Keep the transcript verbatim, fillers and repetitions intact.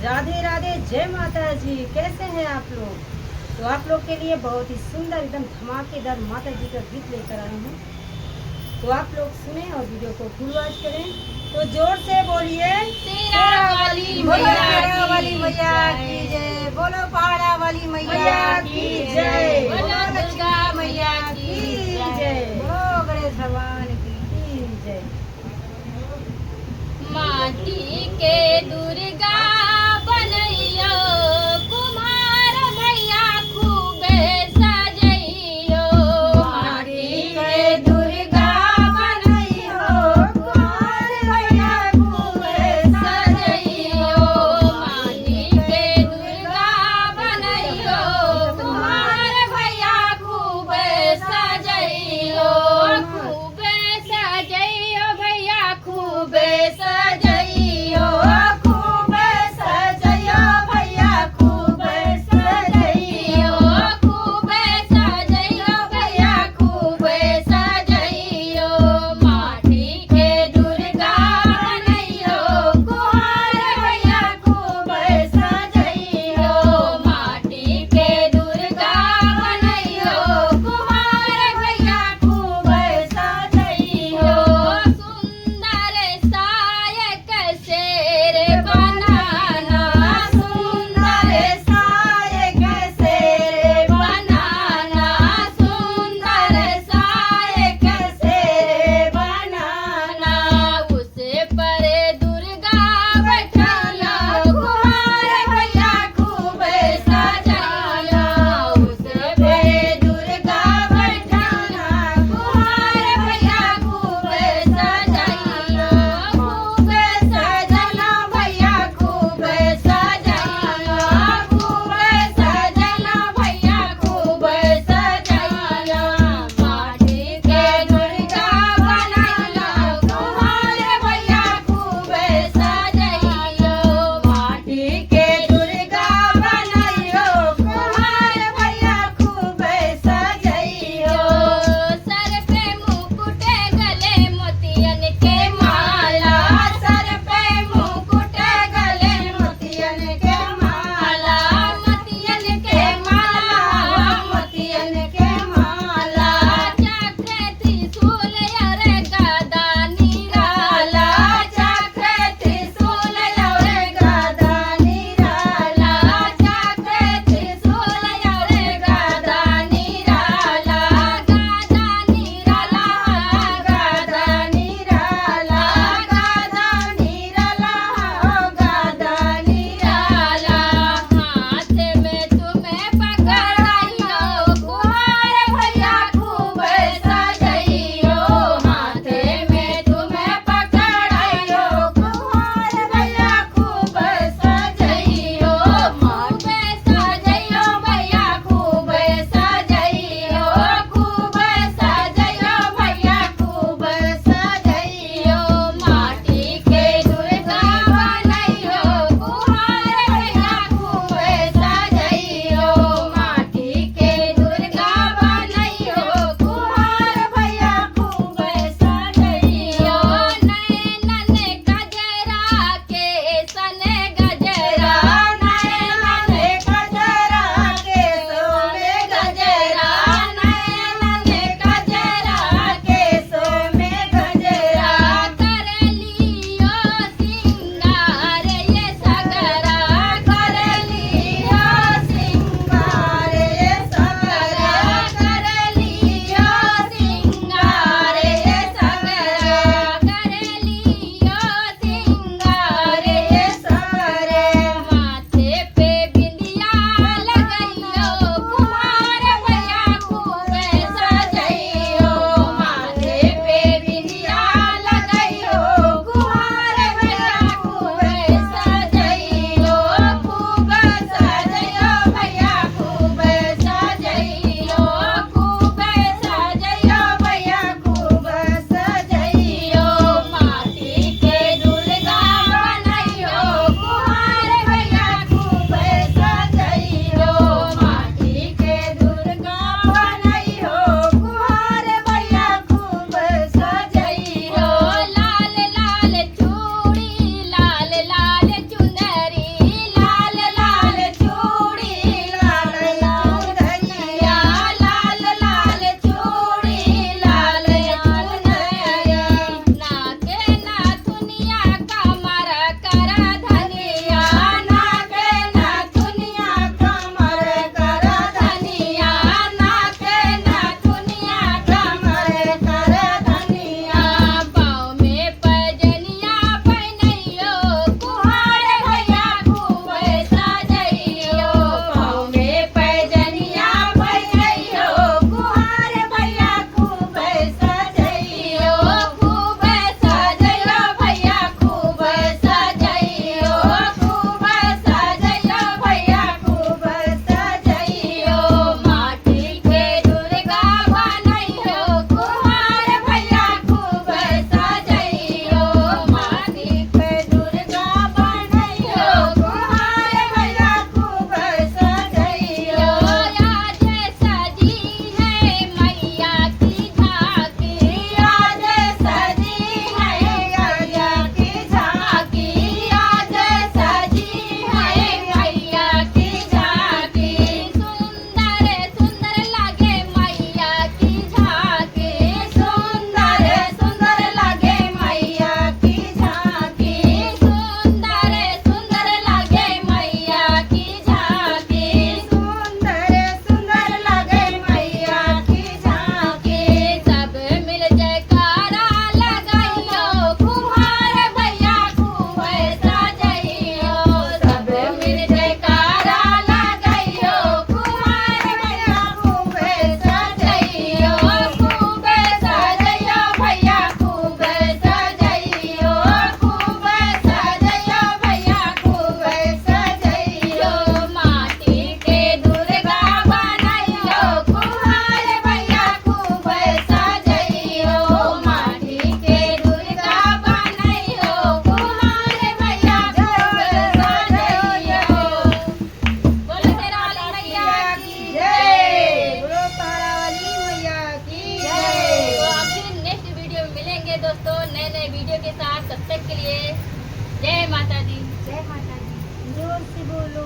राधे राधे, जय माता जी। कैसे हैं आप लोग? तो आप लोग के लिए बहुत ही सुंदर, एकदम धमाकेदार माता जी का गीत लेकर आई हूँ। तो आप लोग सुने और वीडियो को फुल वॉच करें। तो जोर से बोलिए, शेरा वाली बोलो मैया शेरा की वाली मैया की जय। जय, बोलो पहाड़ा वाली मैया मैया की की जय। जय, बोलो बोलो दुर्गा मैया की जय। जय। बोलो गणेश भगवान की। की जय। माटी के दुर्गा बनैयो, कुम्हार भैया खूबे सजैयो। माटी के दुर्गा बनैयो, कुम्हार भैया खूबे सजैयो। माटी के दुर्गा बनैयो, कुम्हार भैया खूबे सजैयो। खूबे सजैयो भैया, खूबे सजैयो, खूबे जय माता दी। जय माता दी। जोर से बोलो।